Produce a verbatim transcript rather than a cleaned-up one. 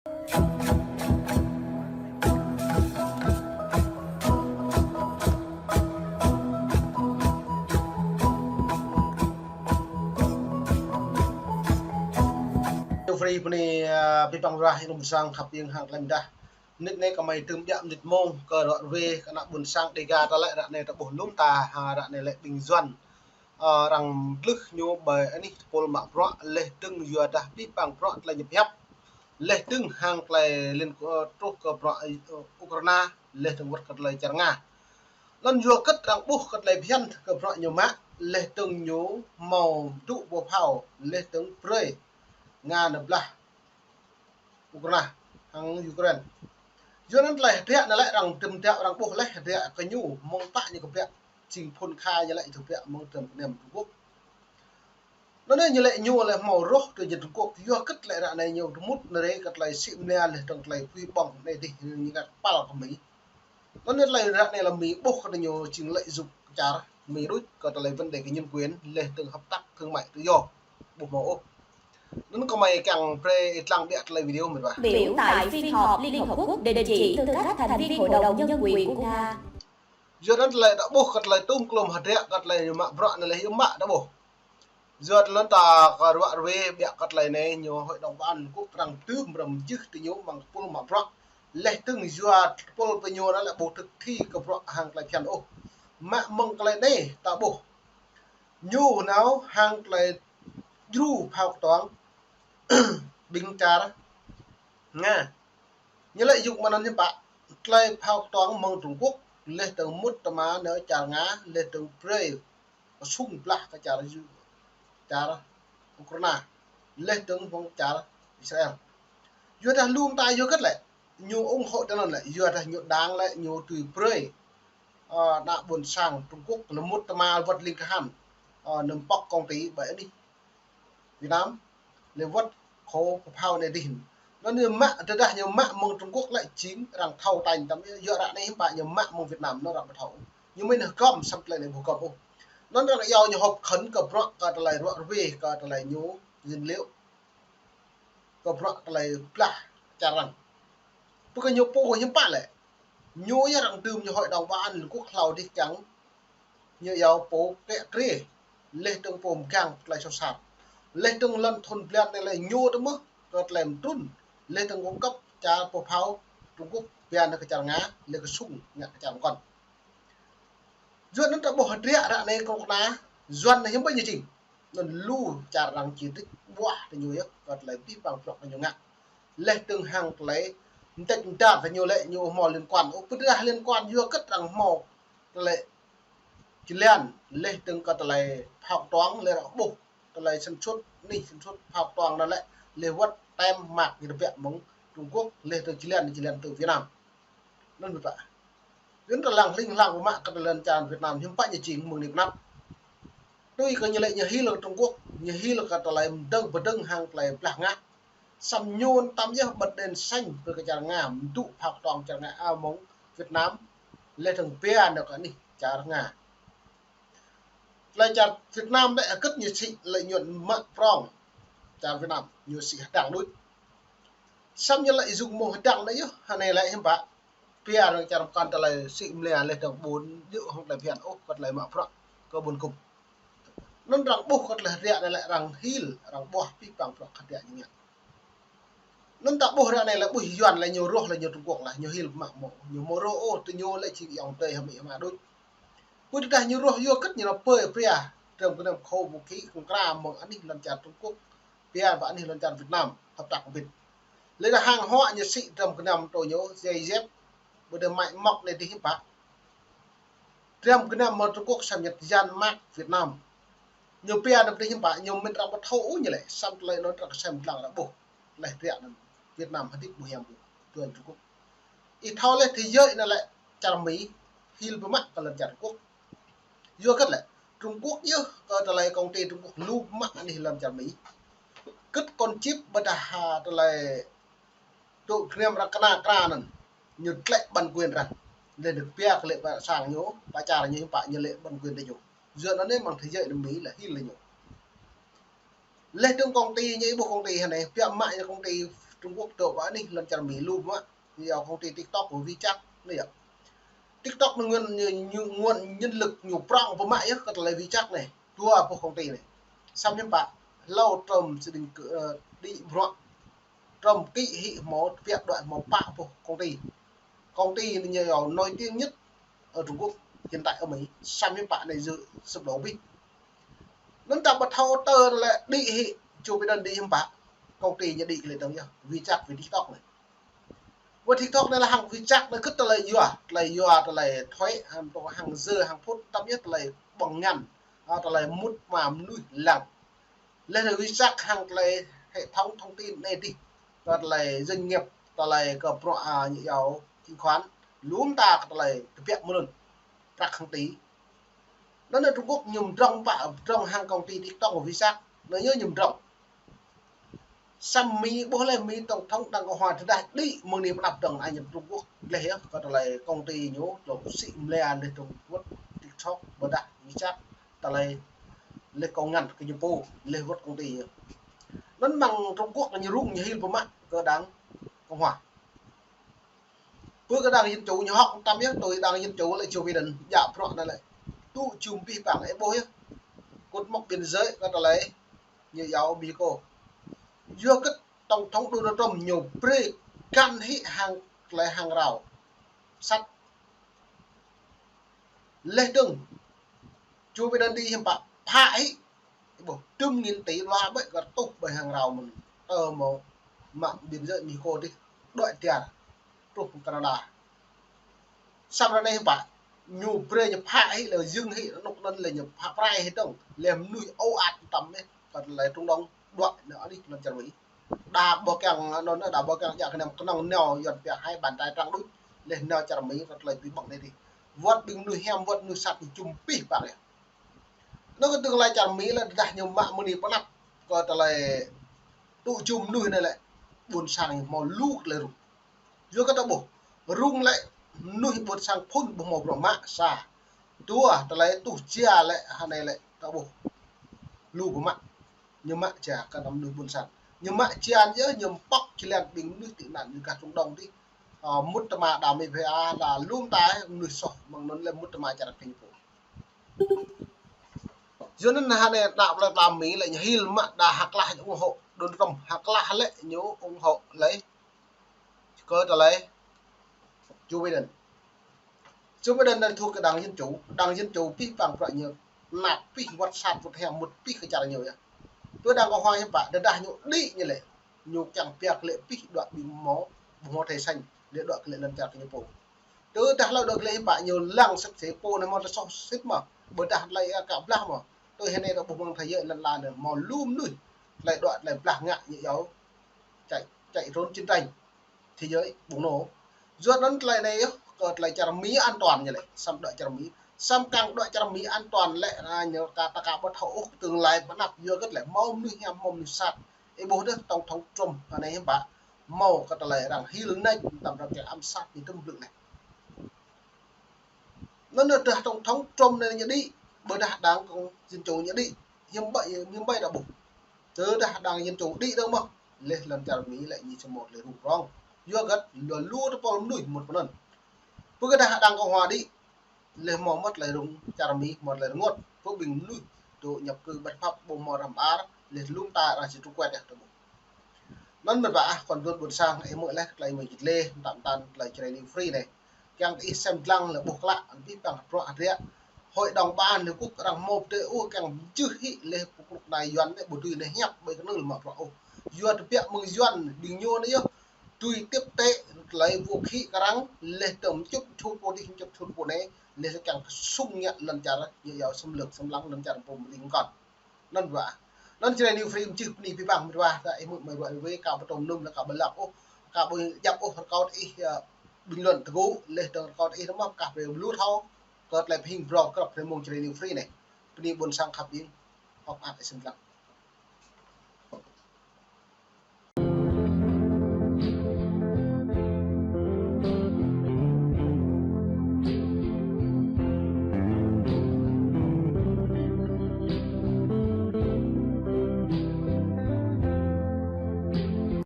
Free bơni, ah, pơpăng rah ih nung sang khăp ing hăng klem dah. Mơnit anai kơmơi tơm biă mơnit mông kơ ră ruai kơ ană ƀôn sang Dêga ta lĕ ră anai ta ƀuh lŏm ta, ha, ră anai lĕ ƀing Yuan. Ơ, arăng tlưh ñu ƀơi anih tơpul mă bruă, laih dơ̆ng yua dah pơpăng bruă tơlơi ñu pơhiăp. Laih dơ̆ng hăng tơlơi liên, ơ, truh kơ bruă, ơ, Ukraina, laih dơ̆ng wơ̆t kơ tơlơi čar Nga. Anŭn yua hơget arăng ƀuh kơ tơlơi phiăn kơ bruă ñu mă, laih dơ̆ng ñu hmâo dŏ pơphao, laih dơ̆ng brơi Nga nao blah Ukraina, hăng Ukraina. Yua anŭn tơlơi hơdră anai lĕ arăng tơm tơm arăng ƀuh laih hơdră kơ ñu mơ̆ng pă ñu kơbiă jing phŭn kha ñu lĕ kơbiă mơ̆ng tơm kơnem Trung Quốc. Anŭn anai ñu lĕ ñu lĕ hmâo rŏh tơ jing Trung Quốc, yua hơget lĕ ră anai ñu tơmŭt nơrê kơ tơlơi sĭ mơnia laih dơ̆ng tơlơi pui ƀơ̆ng anai dih ñu ngă kơpal kơ Mi. Anŭn anai tơlơi ră anai lĕ Mi ƀuh kơ ñu jing lợi dụng čar Mi đôč kơ tơlơi vấn đề kơ nhân quyền, laih dơ̆ng hợp tác thương mại tự do. Ƀuh hmâo ôh. Anŭn kơmơi kiăng brơi ih lăng biă tơlơi video mơ̆n ƀă. Phát biểu tại phiên họp Liên Hợp Quốc, đình chỉ tư cách thành viên Hội đồng Nhân quyền của Nga. Yua anŭn tơlơi ta ƀuh kơ tơlơi tŭm klum hơdră kơ tơlơi ñu mă bruă anai lĕ hiư̆m mă ta ƀuh. Yua tơlơi ta kơ ră ruai biă kơ tơlơi anai ñu Hội đồng Bảo an Liên Hợp Quốc arăng tơm răm jưh tơ ñu mơ̆ng tơpul mă bruă. Laih dơ̆ng yua tơpul pơ ñu anai lĕ ƀu thực thi kơ bruă hăng tơlơi phiăn ôh. Mă mơ̆ng tơlơi anai ta ƀuh. Ñu nao hăng tơlơi djru phao kơtuang ƀing čar Nga. Ñu lĕ yua mơ̆ng anŭn hiư̆m pă, tơlơi phao kơtuang mơ̆ng Trung Quốc, laih dơ̆ng mŭt tơma nao čar Nga, laih dơ̆ng brơi kơsŭng blah kơ čar Yu-, čar Ukraina, laih dơ̆ng mơ̆ng čar Israel. Yua dah lŏm ta yua hơget lĕ, ñu ủng hộ tơ anŭn lĕ, yua dah ñu đang lĕ, ñu tui brơi, ơ, ană ƀôn sang Trung Quốc, lĕ mŭt tơma wơ̆t ling kahan, ơ, năm pŏk công ty ƀơi anih Việt Nam, laih wơ̆t khul pơphao anai dih. Anŭn ñu mă, tơdah ñu mă mơ̆ng Trung Quốc lĕ jing arăng thâo tañ tăm, yua ră anai hiư̆m pă ñu mă mơ̆ng Việt Nam, anŭn arăng ƀu thâo. Ñu mĭn hơgŏm samơ̆ tơlơi anai ƀu hơgŏm ôh. Anŭn arăng iâu ñu họp khẩn kơ bruă kơ tơlơi ră ruai kơ tơlơi ñu djru liu. Kơ bruă tơlơi blah čar arăng. Pơkơ ñu pô hiư̆m pă lĕ. Ñu yơh arăng tơm ñu Hội đồng Bảo an Liên Hợp Quốc hlâo dih kiăng ñu iâu pô kiă kriê, laih dơ̆ng pô mơgang tơlơi soh sat. Laih dơ̆ng lŏn thŭn blan anai lĕ ñu tơmơ̆ kơ tơlơi mơtrŭn, laih dơ̆ng cung cấp čar pơphao Trung Quốc pia nao kơ čar Nga, laih kơsŭng ngă kơ čar mơkŏn. Yua anŭn ta ƀuh hơdră ră anai kơ kơna, Yuan anai hiư̆m pă ñu jing. Anŭn lu čar arăng či trĭk ƀuah tơ ñu yơh, kơ tơlơi pơpăng bruă kơ ñu ngă. Laih dơ̆ng hăng tơlơi mơdĕč mơdar tơ ñu lĕ ñu hmâo liên quan. Ơ, pơdah liên quan yua hơget arăng hmâo tơlơi jơlan, laih dơ̆ng kơ tơlơi phao kơtuang, laih arăng ƀuh tơlơi sản xuất anih, sản xuất phao kơtuang anŭn lĕ, laih wơ̆t tem mác ñu tơbiă mơ̆ng Trung Quốc, laih dơ̆ng jơlan, jơlan tơ Việt Nam. Anŭn ƀu pă. Yua anŭn ta lăng hling hlang pơmă kơ tơlơi lŏn čar Việt Nam hiư̆m pă ñu jing mơ̆ng anai pơ anăp. Tui kơ ñu lĕ ñu hil kơ Trung Quốc, ñu hil kơ tơlơi mơdơ̆ng pơdơ̆ng hăng tơlơi blah ngă. Samơ̆ ñu tăm yơh bật đèn xanh brơi kơ čar Nga, mơdŭ phao kơtuang čar Nga, a, mơ̆ng Việt Nam, laih dơ̆ng pia nao kơ anih čar Nga. Tơlơi čar Việt Nam lĕ hơget ñu sĭ lĕ ñu mă prong čar Việt Nam, ñu sĭ hơdăng đôč. Samơ̆ ñu lĕ yua mơ̆ng hơdăng anai yơh, hơnai lĕ hiư̆m pă. Pia arăng čar mơkŏn tơlơi sĭ mơnia laih dơ̆ng ƀu djơ̆ hăng tơlơi phiăn ôh kơ tơlơi mă bruă kơ ƀôn gŭm. Anŭn arăng ƀuh kơ tơlơi hơdră anai lĕ arăng hil, arăng ƀuah pơpăng bruă hơdră ñu ngă. Anŭn ta ƀuh ră anai lĕ ƀuh Yuan lĕ ñu rŏh lĕ ñu Trung Quốc lĕ ñu hil mă mơ̆. Ñu hmâo rŏh ôh tơ ñu lĕ jing ayŏng adơi hơmĭ hơma đôč. Ƀu tơdah ñu rŏh yua hơget ñu nao pơi pria, tơm kơnăm khul vũ khí kơnuk kra mơ̆ng anih lŏn čar Trung Quốc. Pia ƀơi anih lŏn čar Việt Nam, hợp tác ƀĭt. Laih dah hàng hóa ñu sĭ tơm kơnăm tơ ñu, giày dép, ƀu djơ̆ máy móc anai dih hiư̆m pă. Tơm kơnăm mơ̆ng Trung Quốc samơ̆ ñu dán mác Việt Nam. Ñu pia anŭn dih hiư̆m pă, ñu mĭn arăng ƀu thâo ôh ñu lĕ, samơ̆ tơlơi anŭn arăng kơsem lăng arăng ƀuh. Laih hơdră anŭn Việt Nam hơdip ƀu hiam ƀu, Yuan Trung Quốc. Ih thâo laih thế giới anai lĕ čar Mi hil pơmă kơ lŏn čar Trung Quốc. Yua hơget lĕ, Trung Quốc yơh kơ tơlơi công ty Trung Quốc lu pơmă anih lŏn čar Mi. Hơget con chip ƀôdah, ha, tơlơi tŭ kơnăm arăng kơna kra anŭn. Ñu tlĕ bản quyền arăng. Laih dơ̆ng pia kơ lĕ pă sang ñu, pă čar ñu, pă ñu lĕ bản quyền tơ ñu. Yua anŭn anai mơ̆ng thế giới anai Mi lĕ hil lĕ ñu. Laih dơ̆ng công ty ñu ƀuh công ty hơnai, pia mă ñu công ty Trung Quốc tơ ƀă anih lŏn čar Mi lu mă, ñu yua công ty TikTok kơ WeChat anai yơh. TikTok anai nguồn ñu, ñu, nguồn nhân lực ñu prŏng ƀu mă yơh kơ tơlơi WeChat anai. Dua boh công ty anai. Samơ̆ hiư̆m pă, hlâo Trump sĭt nik, ơ, đĭ bruă. Trump kĭ hĭ hmâo, tơbiă đuaĭ hmâo pă boh công ty. Công ty anai ñu yua nổi tiếng nhất ở Trung Quốc, hiện tại ở Mỹ, samơ̆ hiư̆m pă anai dư sụp đổ ƀĭt. Anŭn ta ƀu thâo tơlơi đĭ hĭ, Joe Biden đĭ hiư̆m pă, công ty ñu đĭ kơ lĕ tơ̆ng yơh, WeChat, WeTikTok anai. WeTikTok anai lĕ hăng WeChat anai kơ tơlơi yua, tơlơi yua, tơlơi thuế, hăng tơ hăng dơ, hăng phŭt, tăm yơh tơlơi ƀơ̆ng ngăn, a, tơlơi mŭt mă mơnuih lăng. Lĕ anai WeChat hăng tơlơi hệ thống thông tin anai dih, kơ tơlơi doanh nghiệp, tơlơi kơ bruă, a, ñu yua chứng khoán, lŏm ta kơ tơlơi tơbiă mơ̆n, prăk hăng tỉ. Anŭn anai Trung Quốc ñu mdrŏng pă, mdrŏng hăng công ty TikTok WeChat, anai ñu ñu mdrŏng. Samơ̆ Mi ƀuh lĕ Mi tổng thống Đảng Cộng hòa tơdah đĭ mơ̆ng anai pơ anăp dơ̆ng anai Trung Quốc lĕ yơh, kơ tơlơi công ty ñu, lŏ sĭ mlĕ lĕ Trung Quốc TikTok, ƀôdah WeChat, tơlơi lĕ kơ ngăn kơ ñu pô, lĕ wơ̆t công ty ñu. Anŭn mơ̆ng Trung Quốc ñu rŭng ñu hil ƀu mă kơ Đảng Cộng hòa. Pơ kơ Đảng Dân Chủ ñu hŏk tăm yơh, tui Đảng Dân Chủ lĕ Joe Biden, djă bruă anai lĕ. Tŭ jum abih bang, ih ƀuh yơh. Cột mốc biên giới kơ tơlơi ñu yua Mexico. Yua kơ tổng thống Donald Trump ñu brơi găn hĭ hăng tơlơi hàng rào sắt. Lĕ dơ̆ng, Joe Biden đĭ hiư̆m pă, phă hĭ. Ih ƀuh, dŭm nghìn tỉ đôla ƀơi kơ tuh ƀơi hàng rào mơ̆n. Tơ hmâo mă biên giới Mexico dih, đuaĭ tiar truh Canada. Samơ̆ ră anai hiư̆m pă, ñu brơi ñu phă hĭ lĕ, yơ̆ng hĭ, anŭn anŭn lĕ ñu phă prai hĭ dơ̆ng. Lĕ mơnuih ôh ăt tăm yơh, kơ tơlơi Trung Đông đuaĭ nao anih lŏn čar Mi. Đa ƀu kiăng, anŭn anai đa ƀu kiăng djă kơnăm kơnơ̆ng nao Yuan pia hai bàn tay trắng đuč, lĕ nao čar Mi kơ tơlơi ƀĭ ƀơ̆ng anai dih. Wơ̆t ƀing mơnuih hiam, wơ̆t mơnuih sat ñu jum abih bang yơh. Anŭn kơ tương lai čar Mi lĕ tơdah ñu mă mơ̆ng anai pơ anăp kơ tơlơi tŭ jum mơnuih anai lĕ, ƀôn sang ñu hmâo lu tơlơi rŭng. Yua kơ ta ƀuh, rŭng lĕ mơnuih ƀôn sang phŭn ƀu hmâo bruă mă sa. Dua, tơlơi tuh jia lĕ, hơnai lĕ ta ƀuh lu ƀu mă. Ñu mă jia kơ anăm mơnuih ƀôn sang. Ñu mă jia yơh, ñu pŏk jơlan ƀing mơnuih tị nạn ñu gah Trung Đông dih. Ơ, mŭt tơma đa mơ̆ phe a, lŏm ta mơnuih soh, mơ̆ng anŭn lĕ mŭt tơma čar kơ ñu pô. Yua anŭn hơnai đa plơi pla Mi lĕ ñu hil mă đa hơklah ñu ủng hộ Donald Trump, hơklah lĕ ñu ủng hộ lĕ kơ tơlơi Joe Biden. Joe Biden anai thuộc kơ Đảng Dân Chủ, Đảng Dân Chủ abih bang bruă ñu năp abih wơ̆t sat wơ̆t hiam mŭt abih kơ čar ñu yơh. Tui Đảng Cộng hòa hiư̆m pă, tơdah ñu đĭ ñu lĕ, ñu kiăng pia kơ lĕ abih đuaĭ ƀing hmâo, ƀu hmâo thẻ xanh, lĕ đuaĭ kơ lĕ lŏn čar kơ ñu pô. Tơdah hlâo đuaĭ kơ lĕ hiư̆m pă ñu lăng sĭt sĕ pô anai hmâo tơlơi soh sĭt mơ̆, ƀôdah tơlơi aka blah mơ̆. Tui hơnai ta ƀuh mơ̆ng thế giới lăn la anai hmâo lu mơnuih tơlơi đuaĭ tơlơi blah ngă ñu yua chạy, chạy trốn chiến tranh thế giới bùng nổ. Yua anŭn tơlơi anai yơh, kơ tơlơi čar Mi an toàn ñu lĕ, samơ̆ đuaĭ čar Mi. Samơ̆ kiăng đuaĭ čar Mi an toàn lĕ, a, ñu ka ta ka ƀu thâo ôh tương lai pơ anăp, yua kơ lĕ hmâo mơnuih hiam hmâo mơnuih sat. Ih ƀuh dơ̆ng tổng thống Trump hơnai hiư̆m pă, hmâo kơ tơlơi arăng hil nač, tăm arăng kiăng ám sát ñu tơm blư̆ anai. Anŭn tơdah tổng thống Trump anai ñu đĭ, ƀôdah Đảng Cộng Dân Chủ ñu đĭ, hiư̆m ƀai, hiư̆m ƀai ta ƀuh. Tơdah Đảng Dân Chủ đĭ dơ̆ng mơ̆, lĕ lŏn čar Mi lĕ ñu či hmâo tơlơi rŭng rŏng. Yua kơ lu lu tơpul mơnuih mŭt pơ anŭn. Pơ kơ tơdah Đảng Cộng hòa đĭ, lĕ hmâo mơ̆ tơlơi rŭng, čar Mi hmâo tơlơi rơngot. Pơ ƀing mơnuih tŭ nhập cư bất hợp ƀu hmâo răm ar, lĕ lŏm ta arăng či trục xuất yơh ta ƀuh. Anŭn mơ̆n ƀă ah, kơ anŭn ƀôn sang, ih hmư̆ lĕ tơlơi mơ̆ng jit lĕ, mơtam mơtam tơlơi Jrai New Free anai. Kiăng ih sem lăng lĕ ƀuh klă, abih bang bruă hơdră. Hội đồng Bảo an Liên Hợp Quốc arăng hmâo pơdơi ôh kiăng jưh hĭ lĕ pơkrŭk nai Yuan anai ƀu dưi anai hiăp ƀơi kơnưl mă bruă ôh. Yua tơbiă mơ̆ng Yuan ƀing ñu anai yơh. Tui tiếp tế tơlơi vũ khí kơ arăng lĕ tơm čŭt čut pô dih čŭt čut pô anai, lĕ kiăng kơ sung ngă lŏn čar, ñu yua xâm lược xâm lăng lŏn čar pô mơ̆ng kơn. Anŭn ƀă. Anŭn Jrai New Free mơčih bơni abih bang mĕt wa, ta ih hmư̆ mơ̆ng ruă ruai, ka ƀu tŏm num lĕ ka ƀu lăp ôh, ka ƀu djăp ôh rơkâo ih, ơ, bình luận tơgŭ, lĕ dơ̆ng rơkâo ih tơmam kah brơi lu thâo, kơ tơlơi pơhing brơi krăp hrơi mông Jrai New Free anai. Bơni ƀôn sang khăp ing, hŏk ăt ih sem lăng.